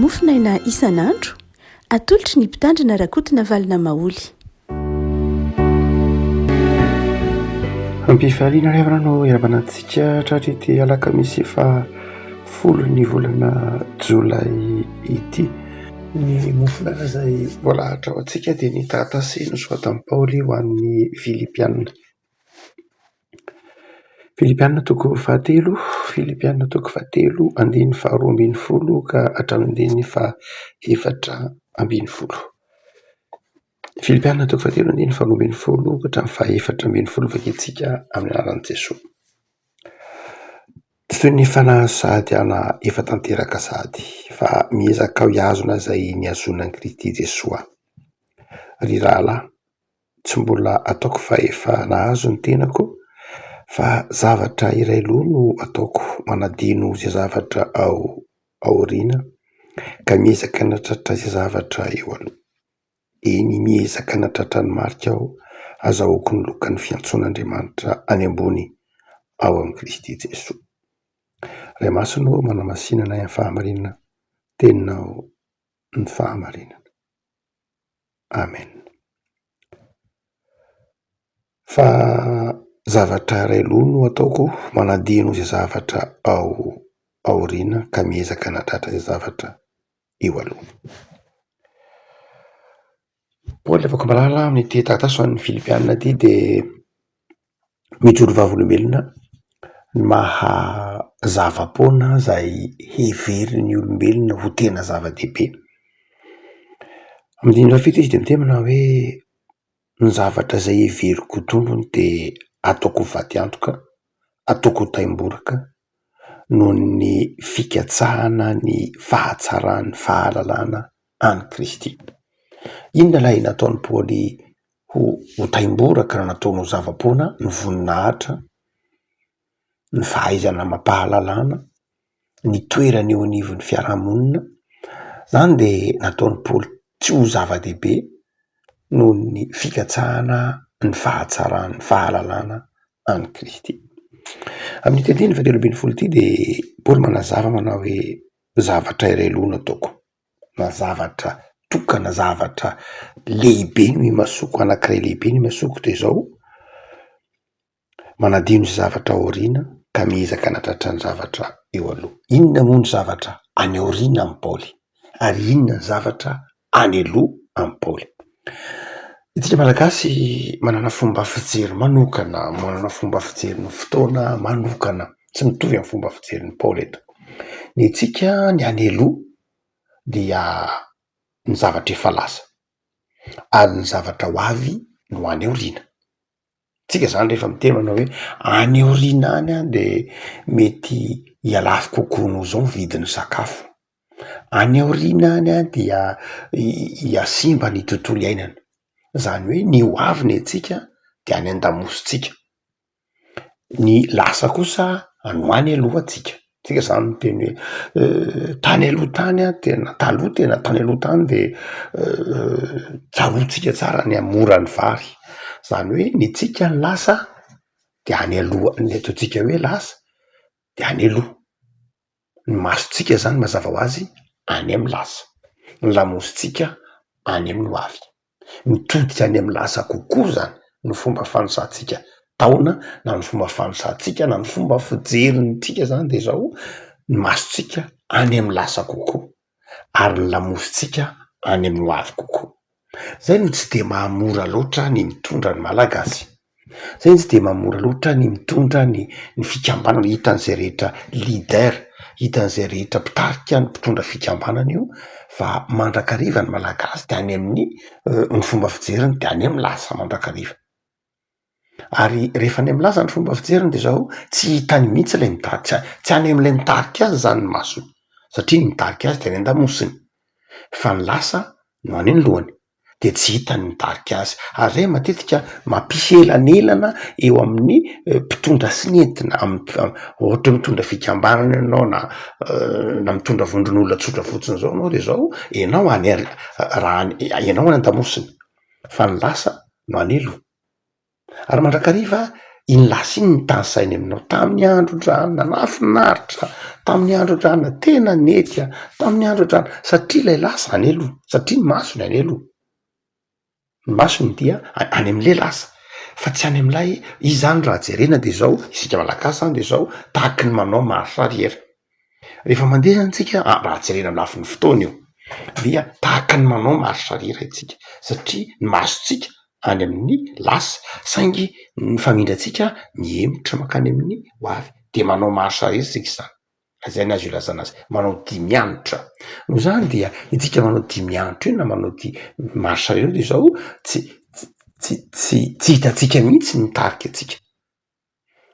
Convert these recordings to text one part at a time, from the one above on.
Mofonaina isan'andro, atolotry ny Mpitandrina Rakotonavalona Maholy. Ampifaliana ry havana no iarabana antsika tratry ity alakamisy faha folon'ny volana jolay ity. Ny mofonaina izay voalahatra ho antsika dia ny taratasy nosoratan'i Paoly ho an'ny Filipiana. Filipiana toko fahatelo, Filipiana toko fahatelo andininy faharoa ambin'ny folo ka hatramin'ny andininy fahaefatra ambin'ny folo. Filipiana toko fahatelo andininy faharoa ambin'ny folo ka hatramin'ny fahaefatra ambin'ny folo vakintsika amin'ny anaran'i Jesoa. Tsy toy ny fanahy sahady aho na efa tanteraka sahady fa miezaka aho hihazona izay nihazonan'i Kristy Jesoa ahy. Ry rahalahy, tsy mbola ataoko fa efa nahazo ny tenako fa zavatra iray loha no ataoko, manadino izay zavatra ao aoriana ka miezaka hanatratra izay zavatra eo aloha. Eny, miezaka hanatratra ny marika aho, azahoako ny lokan'ny fiantsoan'Andriamanitra any ambony ao amin'i Kristy Jesoa. Ray Masina ô, manamasina anay amin'ny fahamarinana, Teninao ny fahamarinana. Amen. Fa zavatra iray loha no ataoko, manadino izay zavatra ao aoriana ka miezaka hanatratra izay zavatra eo aloha. Paoly afaka malala amin'ity taratasy ho an'ny Filipiana ity dia mijoro vavolombelona ny maha zava-poana izay heverin'ny olombelona ho tena zava-dehibe. Amin'ny andininy fahafito izy dia miteny manao hoe ny zavatra izay heveriko ho tompony dia ataoko ho faty antoka, ataoko ho taimboraka noho ny fikatsahana ny fahatsaran'ny fahalalana an'i Kristy. Inona ilay nataon'i Paoly ho ho taimboraka na nataony ho zava-poana? Ny voninahitra, ny fahaizana amam-pahalalana, ny toerana eo anivon'ny fiarahamonina. Izany dia nataon'i Paoly tsy ho zava-dehibe noho ny fikatsahana ny fahatsaran'ny fahalalana an'i Kristy. Amin'ity andininy fahatelo ambin'ny folo ity dia Paoly manazava manao hoe zavatra iray loha no ataoko. na zavatra tokana, zavatra lehibe no imasoako, anankiray lehibe no imasoako de zao, manadino izay zavatra aoriana ka miezaka hanatratra ny zavatra eo aloha. Inona moa ny zavatra any aoriana amin'i Paoly ary inona ny zavatra any aloha amin'i Paoly? Isika Malagasy manana fomba fijery manokana, manana fomba fijery ny fotoana manokana, tsy mitovy amin'ny fomba fijerin'i Paoly eto. Ny antsika ny any aloha dia ny zavatra efa lasa ary ny zavatra ho avy no any aoriana. Tsika zany rehefa miteny manao hoe any aoriana any an de mety hihalafo kokoa noho zao ny vidin'ny sakafo, any aoriana any an dia hihasimba ny tontolo iainana, zany hoe ny ho avy ny antsika de any an-damosintsika. Ny lasa kosa any ho any aloha tsika, tsika zany miteny hoe tany aloha tany an, tena taloha tena tany aloha tany de tsaroantsika tsara ny hamoran'ny vary, zany hoe ny antsika ny lasa de any aloha, ny ataontsika hoe lasa de any aloha, ny masontsika zany mazava ho azy any amy lasa, ny lamosintsika any amin'ny ho avy. Mitodika any amin'ny lasa kokoa zany ny fomba fanisantsika taona na ny fomba fanisantsika na ny fomba fijerintsika zany de zao, ny masontsika any amin'ny lasa kokoa ary ny lamosintsika any amin'ny ho avy kokoa. Zay no tsy de mahamora loatra ny mitondra ny Malagasy. Zay tsy de mahamora loatra ny mitondra ny ny fikambanana, hitan'izay rehetra leader, hitan'izay rehetra mpitarika ny mpitondra fikambanana io fa mandrakariva ny Malagasy de any amin'ny ny fomba fijeriny de any amin'ny lasa mandrakariva, ary rehefa any amin'ny lasa ny fomba fijeriny de zao tsy hitany mihitsy ilay mitarika, tsy any amin'ilay mitarika azy zany ny masony satria ny mitarika azy de any an-damosiny fa ny lasa no any ny lohany. de tsy hita ny mitarika azy, ary zay matetika mampisy elanelana eo amin'ny mpitondra sy ny entina am- ohatra hoe mitondra fikambanana ianao na na mitondra vondron'olona tsotra fotsiny zao anao de zao enao any ar- raha any ianao any an-damosina fa ny lasa no any aloha. Ary mandrakariva. Iny lasa iny no tanisainy aminao, tamin'ny andro dranona nahafinaritra, tamin'ny andro dranona tena nety a, tamin'ny andro dranona, satria ilay lasa any aloha, satria ny masony any aloha, ny masony dia any am'le lasa fa tsy any am'ilay izy zany raha jerena de zao, isika malagasy zany de zao tahaky ny manao marche arrière, rehefa mandeha zany tsika raha jerena amy lafiny fotoana io dia tahaka ny manao marche arrière isika satria ny masontsika any amin'ny lasa saingy ny famindrantsika mihemotra mankany amin'ny ho avy de manao marche arrière tsika izany, zay ny azo ilazana azy, manao dia mianotra, noho izany dia itsika manao dia mianotra io na manao dia marche arrière io de zao tsy tsy tsy tsy hitantsika mihitsy ny mitarika antsika.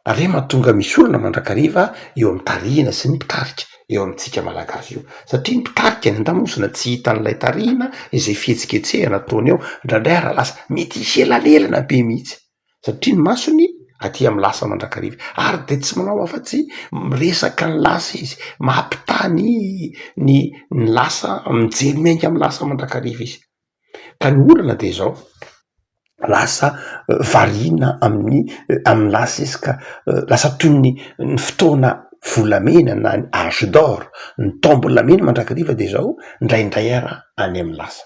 Ary mahatonga misy olana mandrakariva eo amin'ny tarihina sy ny mpitarika eo amintsika malagasy io, satria ny mpitarika any an-damosina tsy hitan'ilay tarihina izay fihetsiketsehana ataony eo, indraindray ary lasa mety hisy elanelana be mihitsy satria ny masony aty amin'ny lasa mandrakariva ary de tsy manao afa-tsy miresaka ny lasa izy, mampitaha ny ny ny lasa, mijery miainga amin'ny lasa mandrakariva izy. Ka ny olana de zao, lasa variana amin'ny amin'ny lasa izy ka lasa toy ny ny fotoana volamena na ny age d'or, ny taom-bolamena mandrakariva de zao indraindray ara any amin'ny lasa.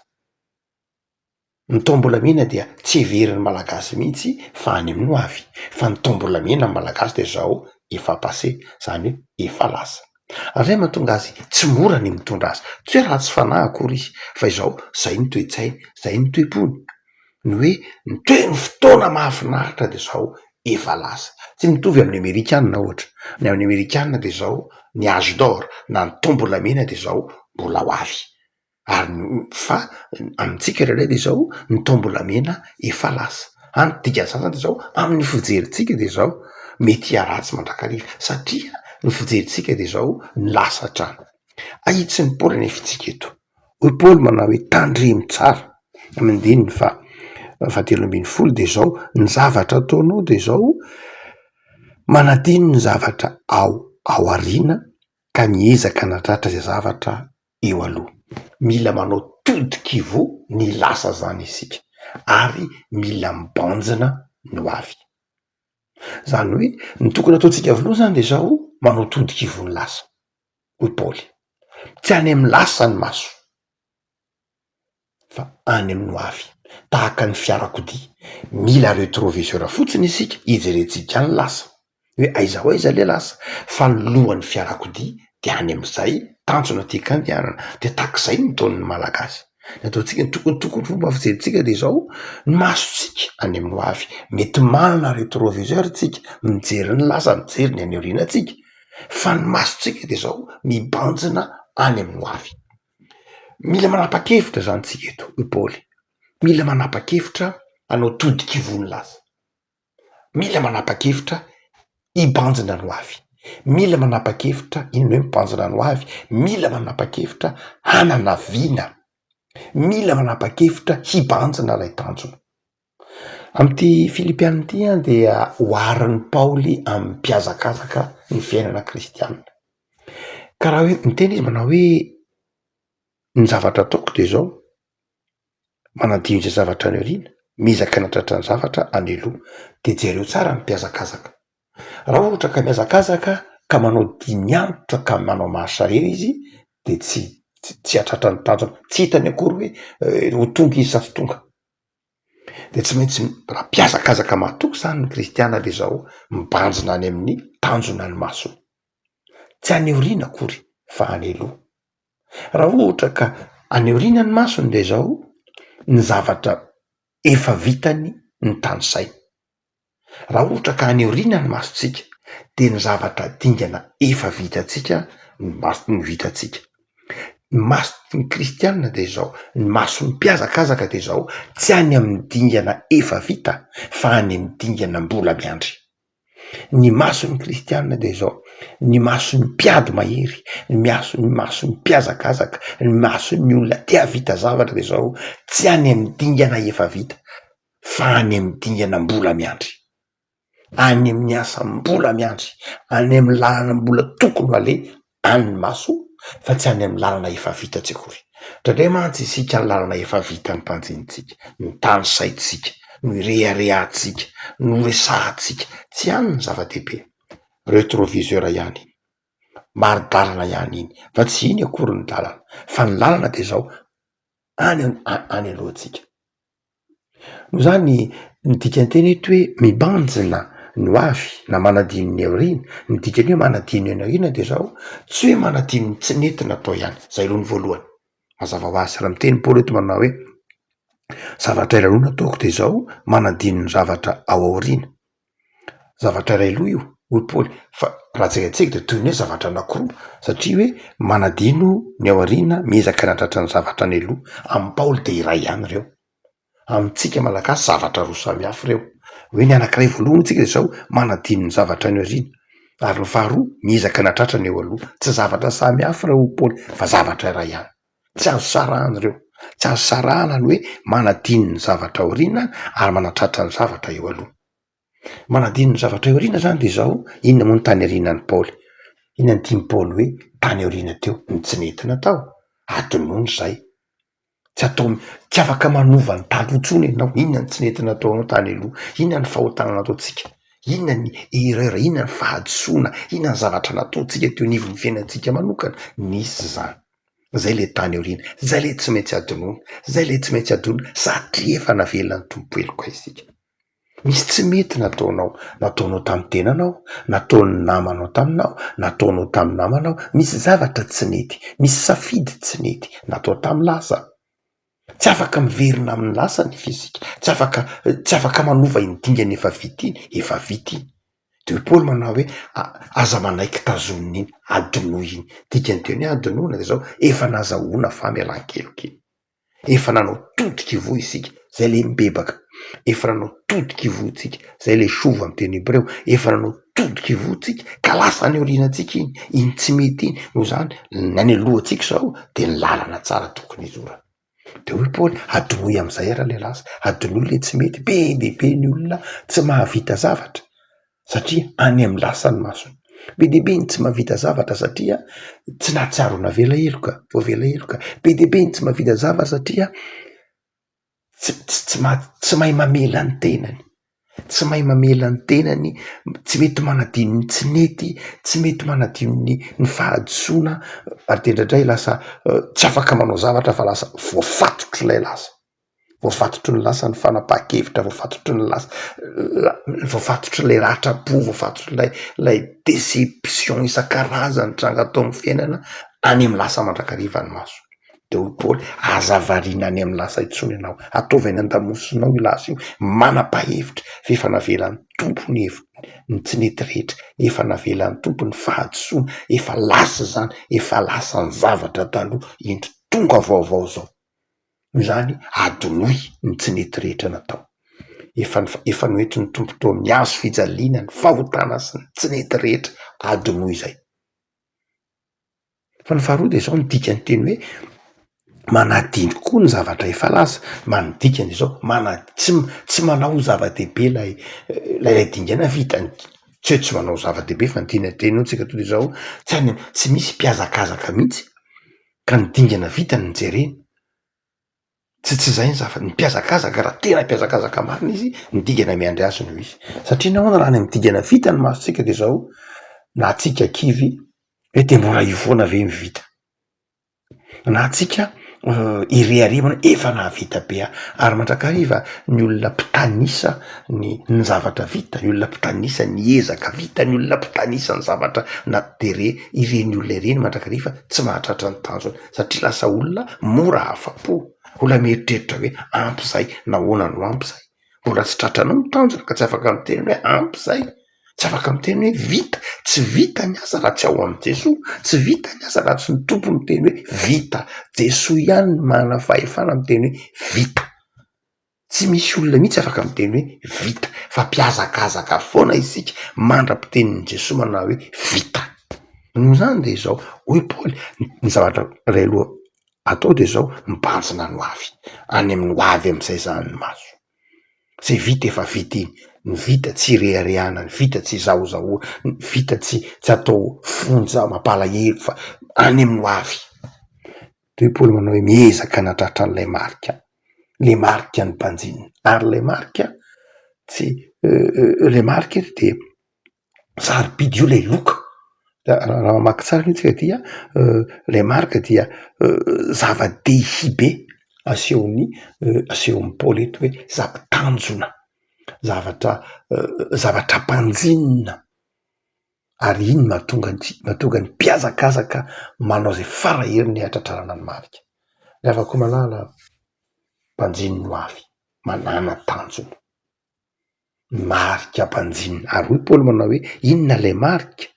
Ny taom-bolamena dia tsy heverin'ny malagasy mihitsy fa any amin'ny ho avy, fa ny taom-bolamena amin'ny malagasy de zao efa passé, zany hoe efa lasa. Ary zay mahatonga azy tsy mora ny mitondra azy, tsy hoe ratsy fanahy akory izy fa izao zay ny toe-tsainy, zay ny toe-pony, ny hoe ny toe ny fotoana mahafinaritra de zao efa lasa, tsy mitovy amin'ny amerikana ohatra, ny amin'ny amerikana de zao ny age d'or na ny taom-bolamena de zao mbola ho avy. Ary ny fa amintsika indraindray de zao ny taom-bolamena efa lasa, any dikan'izany zany de zao amin'ny fijerintsika de zao mety hiharatsy mandrakariva satria ny fijerintsika de zao ny lasa hatrany. Ahitsin'i Paoly anefa isika eto, hoy Paoly manao hoe tandremo tsara amin'ny andininy faha fahatelo ambin'ny folo de zao ny zavatra ataonao de zao manadino ny zavatra ao aoriana ka miezaka hanatratra izay zavatra eo aloha. Mila manao todik'ivoho ny lasa zany isika ary mila mibanjina ny ho avy. Zany hoe ny tokony ataontsika voalohany zany de zao, manao todik'ivoho ny lasa, hoy Paoly. Tsy any amin'ny lasa ny maso fa any amin'ny ho avy. Tahaka ny fiarakodia, mila retroviseur fotsiny isika hijerentsika ny lasa. hoe aiza ho aiza le lasa fa ny lohan'ny fiarakodia de any am'izay tanjona tiako andehanana de tahak'izay ny ataon'ny malagasy, ny ataontsika ny tokony tokony fomba fijerintsika de zao ny masontsika any amin'ny ho avy, mety manana retroviseur tsika mijery ny lasa mijery ny any aoriana tsika fa ny masontsika de zao mibanjina any amin'ny ho avy, mila manapa-kevitra zany tsika eto hoy Paoly, mila manapa-kevitra hanao todik'ivon'ny lasa. Mila manapa-kevitra hibanjina ny ho avy, mila manapa-kevitra, inona hoe mibanjina ny ho avy? Mila manapa-kevitra hanana vina, mila manapa-kevitra hibanjina ilay tanjona. Amin'ity Filipiana ity an dia oharin'i Paoly amin'ny mpihazakazaka ny fiainana kristiana. Ka raha hoe miteny izy manao hoe ny zavatra ataoko de zao, manadino izay zavatra any aoriana, miezaka hanatratra ny zavatra any aloha, de jereo tsara ny mpihazakazaka, raha ohatra ka mihazakazaka ka manao dia mianotra ka manao marche arrière izy de tsy tsy hahatratra ny tanjona, tsy hitany akory hoe ho tonga izy sa tsy tonga, de tsy maintsy raha mpihazakazaka mahatoky zany ny kristiana de zao mibanjina any amin'ny tanjona ny masony, tsy any aoriana akory fa any aloha. Raha ohatra ka any aoriana ny masony de zao, ny zavatra efa vitany no tanisainy, raha ohatra ka any aoriana ny masontsika de ny zavatra dingana efa vitantsika no maso- no hitantsika, ny mason'ny kristianina de zao, ny mason'ny mpihazakazaka de zao, tsy any amin'ny dingana efa vita fa any amin'ny dingana mbola miandry. Ny mason'ny kristianina dia izao, ny mason'ny mpiady mahery, ny miaso- ny mason'ny mpihazakazaka, ny mason'ny olona te hahavita zavatra dia izao, tsy any amin'ny dingana efa vita fa any amin'ny dingana mbola miandry, any amin'ny asa mbola miandry, any amin'ny lalana mbola tokony ho aleha any ny maso fa tsy any amin'ny lalana efa vita tsy akory. Indraindray mantsy isika ny lalana efa vita ny mpanjinintsika, ny tany saintsika. no ireharehantsika, no resahantsika, tsy any ny zava-dehibe, retroviseur ihany iny, mari-dalana ihany iny, fa tsy iny akory ny lalana, fa ny lalana de zao, any any alohantsika. Noho izany, ny dikan-teny eto hoe mibanjina ny ho avy na manadino ny aoriana, ny dikan'ny hoe manadino ny aoriana de zao, tsy hoe manadino ny tsy nety natao ihany, zay aloha ny voalohany, mazava ho azy, raha miteny Paoly eto manao hoe zavatra iray aloha no ataoko de zao, manadino ny zavatra ao aoriana, Zavatra iray loha io hoy Paoly fa raha jerentsika de toy ny hoe zavatra anakiroa satria hoe manadino ny ao aoriana miezaka hanatratra ny zavatra any aloha, amin'i Paoly de iray ihany ireo, amintsika malagasy zavatra roa samy hafa ireo, hoe ny anakiray voalohany tsika de zao manadino ny zavatra any aoriana ary ny faharoa miezaka hanatratra ny eo aloha, tsy zavatra samy hafa ireo hoy Paoly fa zavatra iray ihany, tsy azo sarahana ireo, tsy azo sarahana ny hoe manadino ny zavatra aoriana ary manatratra ny zavatra eo aloha. Manadino ny zavatra eo aoriana zany de zao, inona moa ny tany aorianan'i Paoly? Inona no tian'i Paoly hoe tany aoriana teo? Ny tsy nety natao, adinoina izay, tsy atao, tsy afaka manova ny taloha intsony ianao, inona ny tsy nety nataonao tany aloha, inona ny fahotana nataontsika, inona ny erreur, inona ny fahadisoana, inona ny zavatra nataontsika teo anivon'ny fiainantsika manokana, nisy zany, zay le tany aoriana, zay le tsy maintsy adinoina, zay le tsy maintsy adinoina satria efa navelan'ny Tompo heloka isika. Misy tsy mety nataonao, nataonao tamin'ny tenanao, nataon'ny namanao taminao, nataonao tamin'ny namanao, misy zavatra tsy nety, misy safidy tsy nety natao tamin'ny lasa. Tsy afaka miverina amin'ny lasa anefa isika, tsy afaka tsy afaka manova iny dingana efa vita iny, efa vita iny. De hoy Paoly manao hoe aza manaiky tazonina iny, adinoy iny. Dikan'ny teny hoe adinoina de zao, efa nazahoana famelan-keloka iny. Efa nanao todika ivoho isika, zay le mibebaka. Efa nanao todika ivoho tsika, zay le shova amy teny hebreo. Efa nanao todika ivoho tsika ka lasa any aorianantsika iny, iny tsy mety iny. Noho izany, ny any alohantsika izao de ny lalana tsara tokony hizorana. De hoy Paoly, adinoy am'izay ara le lasa, adinoy le tsy mety. Be dia be ny olona tsy mahavita zavatra satria any amin'ny lasa ny masony. Be dia be ny tsy mahavita zavatra satria tsy nahatsiaro navela heloka, voavela heloka. Be dia be ny tsy mahavita zavatra satria tsy tsy maha- tsy mahay mamela ny tenany, tsy mahay mamela ny tenany, tsy mety manadino ny tsy nety, tsy mety manadino ny ny fahadisoana ary de indraindray lasa tsy afaka manao zavatra fa lasa voafatotr'ilay lasa. Voafatotry ny lasa ny fanapahan-kevitra, voafatotry ny lasa, voafatotry ilay ratram-po, voafatotry ilay ilay déception isan-karazany mitranga tao amin'ny fiainana, any amin'ny lasa mandrakariva ny maso. De hoy Paoly, aza variana any amin'ny lasa intsony ianao, ataovy any an-damosinao io lasa io, manam-pahevitra fa efa navelan'ny Tompo ny heviny, ny tsy nety rehetra, efa navelan'ny Tompo ny fahadisoana, efa lasa izany, efa lasa ny zavatra taloha, indro tonga vaovao izao. Noho izany, adinoy ny tsy nety rehetra natao. Efa efa noentin'ny Tompo teo amin'ny hazo fijaliana ny fahotana sy ny tsy nety rehetra, adinoy izay. Fa ny faharoa dia izao, ny dikan'ny teny hoe manadino koa ny zavatra efa lasa, ma- ny dikany dia izao, mana- tsy tsy manao ho zava-dehibe ilay ilay dingana vita, tsy hoe tsy manao zava-dehibe fa ny tiana teny eo tsika tonga dia izao, tsy any tsy misy mpihazakazaka mihitsy ka ny dingana vitany no jerena, tsy tsy zay ny zava, ny mpihazakazaka raha tena mpihazakazaka marina izy ny dingana miandry azy no izy, satria nahoana raha any amy dingana vita ny masontsika de zao na tsika kivy hoe de mbola io foana ve ny vita, na tsika irehareha hoe efa nahavita be aho, ary mandrakariva ny olona mpitanisa ny ny zavatra vita, ny olona mpitanisa ny ezaka vita, ny olona mpitanisa ny zavatra na de re ireny olona ireny mandrakariva tsy mahatratra ny tanjony satria lasa olona mora afa-po, olona mieritreritra hoe ampy zay, nahoana no ampy zay? Mbola tsy tratranao ny tanjona ka tsy afaka miteny hoe ampy zay, tsy afaka miteny hoe vita, tsy vita ny asa raha tsy ao amin'i Jesoa, tsy vita ny asa raha tsy ny Tompo miteny hoe vita, Jesoa ihany no manana fahefana miteny hoe vita. Tsy misy olona mihitsy afaka miteny hoe vita fa mpihazakazaka foana isika mandra-pitenin'i Jesoa manao hoe vita. Noho izany dia izao, hoy Paoly, ny zavatra iray aloha atao dia izao, mibanjina ny ho avy, any amin'ny ho avy amin'izay izany ny maso. Izay vita efa vita iny, ny vita tsy ireharehana, ny vita tsy izahozahoana, ny vita tsy tsy atao fonja mampalahelo fa any amin'ny ho avy. Dia hoy Paoly manao hoe miezaka hanatratra an'ilay marika, ilay marika ny banjinina. Ary ilay marika tsy ilay marika eto dia sarobidy io ilay loka. Raha mamaky tsara anie tsika dia ilay marika dia zava-dehibe asehon'ny asehon'i Paoly eto hoe zava-tanjona, zavatra zavatra ampanjinina ary iny mahatonga antsika mahatonga ny mpihazakazaka manao izay fara heriny hahatratrarana ny marika. Ry havako malala, mpanjiny ho avy, manàna tanjona. Marika mpanjinina. Ary hoy Paoly manao hoe, inona ilay marika?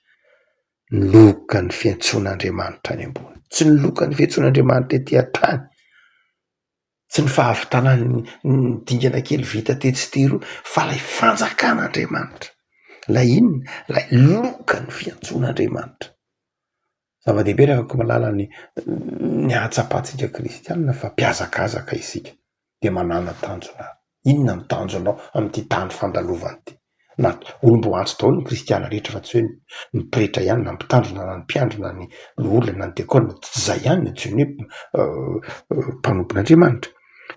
Ny lokan'ny fiantsoan'Andriamanitra any ambony. Tsy ny lokan'ny fiantsoan'Andriamanitra ety an-tany, tsy ny fahavitana ny dingana kely vita tetsy sy teroa, fa ilay fanjakan'Andriamanitra. Ilay inona? Ilay lokan'ny fiantsoan'Andriamanitra. Zava-dehibe ry havako malala ny ny ahatsapantsika kristianina fa mpihazakazaka isika dia manana tanjona. Inona ny tanjonao amin'ity tany fandalovana ity? Na olom-boaantso daholo ny kristiana rehetra fa tsy hoe ny pretra ihany na ny mpitandrina na ny mpiandry na ny loholona na ny diakona, tsy izay ihany no antsoiny hoe mpanompon'Andriamanitra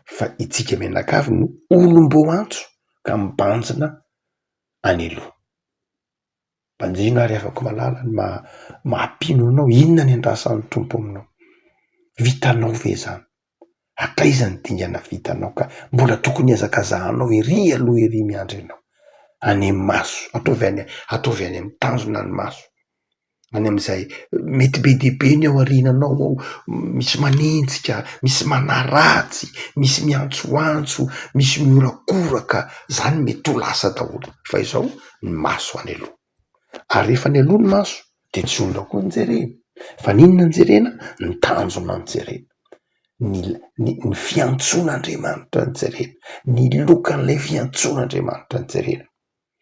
fa itsika mianakavy no olom-boaantso ka mibanjina any aloha. Banjino ary afaka malala ny maha maha mpino anao, inona ny andrasan'ny Tompo aminao? Vitanao ve zany? Hatraiza ny dingana vitanao ka mbola tokony hihazakazahanao ery aloha ery miandry anao? Any amin'ny maso, ataovy any ataovy any amin'ny tanjona ny maso. Any amin'izay mety be dia be ny ao aoriananao ao, misy manenjika, misy manaratsy, misy miantsoantso, misy mihorakoraka, zany mety ho lasa daholo fa izao ny maso any aloha. Ary rehefa any aloha ny maso de tsy olona koa no jerena fa ny inona no jerena? Ny tanjona no jerena, ny ny ny fiantsoan'Andriamanitra no jerena, ny lokan'ilay fiantsoan'Andriamanitra no jerena.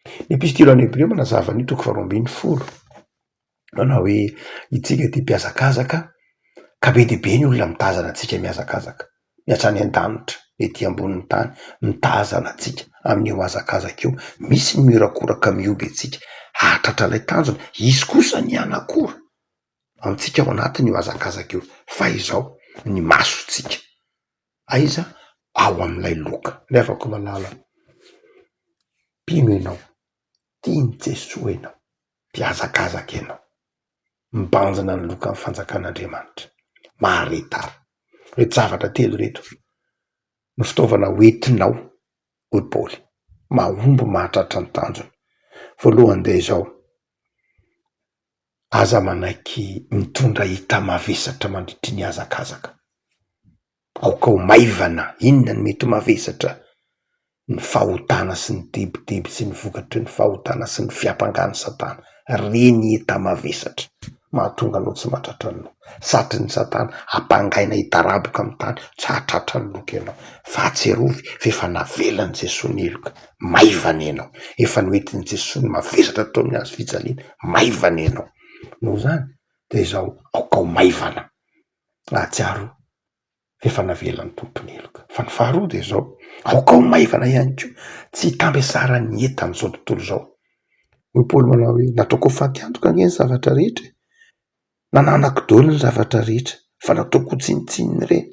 Ny epistily ho an'ny Hebreo manazava an'io toko faharoa ambin'ny folo, manao hoe itsika dia mpihazakazaka ka be dia be ny olona mitazana antsika mihazakazaka, ny hatrany an-danitra, ny ety ambonin'ny tany mitazana antsika amin'io hazakazaka io, misy ny mihorakoraka mihoby antsika hahatratra ilay tanjona, hisy kosa ny hanakora antsika ao anatin'io hazakazaka io, fa izao ny masontsika aiza? Ao amin'ilay loka. Ry havako malala, mpino ianao, tian'i Jesoa ianao, mpihazakazaka ianao, mibanjina ny lokan'ny fanjakan'Andriamanitra. Maharetara. Ireto zavatra telo ireto no fitaovana hoentinao, hoy Paoly, mahomby mahatratra ny tanjona. Voalohany dia izao, aza manaiky mitondra enta-mavesatra mandritry ny hazakazaka. Aoka ho maivana, inona no mety ho mavesatra? Ny fahotana sy ny tebiteby sy ny vokatry ny fahotana sy ny fiampangan'i Satana, ireny enta-mavesatra mahatonga anao tsy mahatratra ny loha. Satrin'i Satana ampangaina hidaraboka amin'ny tany, tsy hahatratra ny loka ianao. Fa tsarovy fa efa navelan'i Jesoa ny heloka, maivana ianao. Efa noentin'i Jesoa ny mavesatra teo amin'ny hazo fijaliana, maivana ianao. Noho izany dia izao, aoka ho maivana. Nahatsiaro fa efa navelan'ny Tompo ny heloka. Fa ny faharoa dia izao, aoka ho maivana ihany koa, tsy hitambesaran'ny entan'izao tontolo izao. Hoy Paoly manao hoe, nataoko ho faty antoka ange ny zavatra rehetra e! Nananako daholo ny zavatra rehetra, fa nataoko ho tsinontsinona ireny.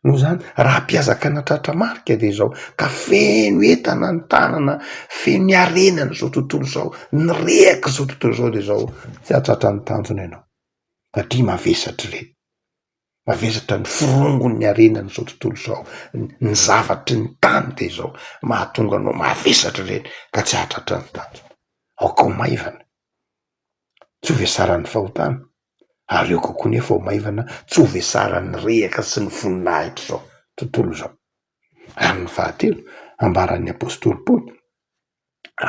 Noho izany, raha mpihazaka nahatratra marika dia izao, ka feno entana ny tanana, feno ny harenan'izao tontolo izao, ny rehak'izao tontolo izao dia izao, tsy hahatratra ny tanjona ianao. Satria mavesatra ireny, mavesatra ny forongon'ny harenan'izao tontolo izao, ny zavatry ny tany de izao, mahatonga anao mavesatra ireny ka tsy hahatratra ny tanjona. Aoka ho maivana, tsy ho vesaran'ny fahotana, ary aoka koa nefa ho maivana tsy ho vesaran'ny rehaka sy ny voninahitr'izao tontolo izao. Ary ny fahatelo, ambaran'ny apostoly Paoly,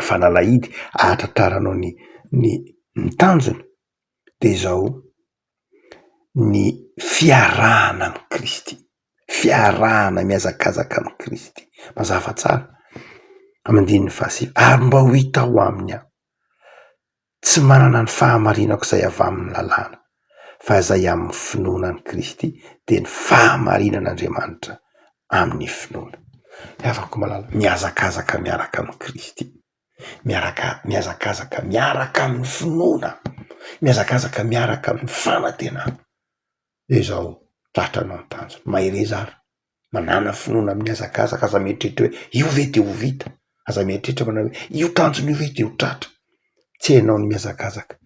fanalahidy ahatratraranao ny ny ny tanjona de izao, ny fiarahana amin'i Kristy, fiarahana mihazakazaka amin'i Kristy, mazava tsara amin'ny andininy fahasivy, ary mba ho hita ao aminy aho, tsy manana ny fahamarinako izay avy amin'ny lalàna, fa izay amin'ny finoana an'i Kristy, dia ny fahamarinan'Andriamanitra amin'ny finoana. Ry havako malala, mihazakazaka miaraka amin'i Kristy. Miaraka, mihazakazaka miaraka amin'ny finoana, mihazakazaka miaraka amin'ny fanantenana. Dia izao, tratranao ny tanjona. Mahereza ary. Manàna finoana amin'ny hazakazaka, aza mieritreritra hoe io ve de ho vita, aza mieritreritra manao hoe io tanjona io ve de ho tratra. Tsy ianao no mihazakazaka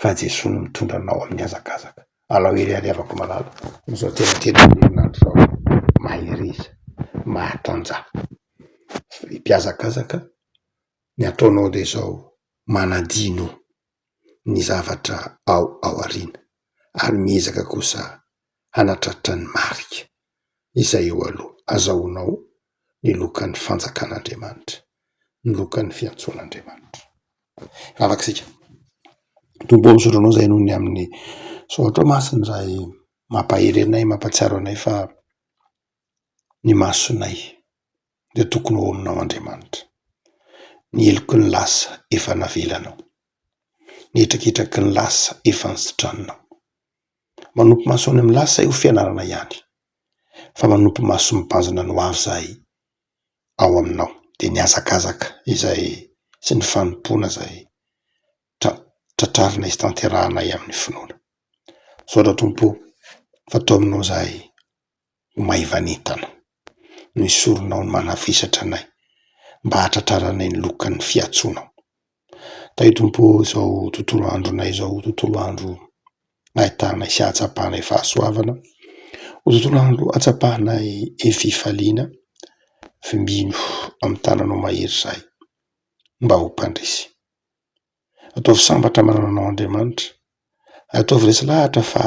fa Jesoa no mitondra anao amin'ny hazakazaka. Alao hery ary havako malala amin'izao telatelan'ny herinandro izao. Mahereza, mahatanjaha. Ry mpihazakazaka, ny ataonao dia izao, manadino ny zavatra ao aoriana ary miezaka kosa hanatratra ny marika izay eo aloha azahoanao ny lokan'ny fanjakan'Andriamanitra, ny lokan'ny fiantsoan'Andriamanitra. Vavaka isika. Tompo ô, misaotra anao izay noho ny amin'ny soratra masina izay mampahery anay, mampahatsiaro anay fa ny masonay dia tokony ho ao aminao Andriamanitra. Ny heloky ny lasa efa navelanao, ny hetraketraky ny lasa efa nositraninao. Manopy maso any amin'ny lasa io fianarana ihany, fa manopy maso mibanjina ny ho avy izahay ao aminao, dia ny hazakazaka izay sy ny fanompoana izay tratrarina sy tanterahanay amin'ny finoana. Misaotra Tompo o, fa tao aminao izahay ho maivan'entana. Noesorinao ny manavesatra anay mba hahatratraranay ny lokan'ny fiantsoanao. Tahio Tompo ô izao tontolo andronay izao ho tontolo andro ahitanay sy ahatsapanay fahasoavana, ho tontolo andro ahatsapanay fifaliana, vimbino amin'ny tananao mahery izahay mba ho mpandresy. Ataovy sambatra manana anao Andriamanitra, ataovy resy lahatra fa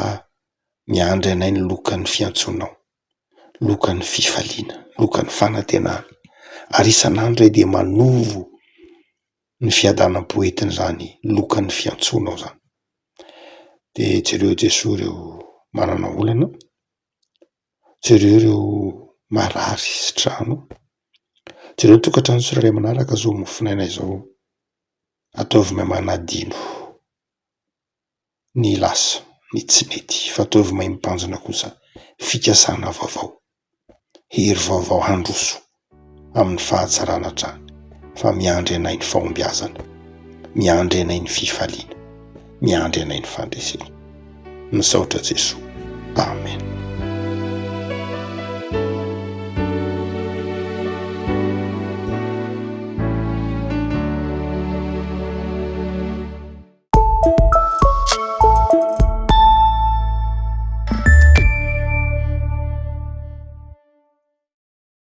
miandry anay ny lokan'ny fiantsoanao, lokan'ny fifaliana, lokan'ny fanantenana ary isan'andro izahay dia manovo ny fiadanam-po entin'izany lokan'ny fiantsoanao izany. Dia jereo Jesoa ireo manana olana, jereo ireo marary sy trano, jereo ny tokantrano tsirairay manaraka izao mofonaina izao. Ataovy mahay manadino ny lasa, ny tsy nety fa ataovy mahay mibanjina kosa fikasana vaovao, hery vaovao handroso amin'ny fahatsarana hatrany fa miandry anay ny fahombiazana, miandry anay ny fifaliana, miandry anay ny fandresena. Misaotra Jesoa. Amen.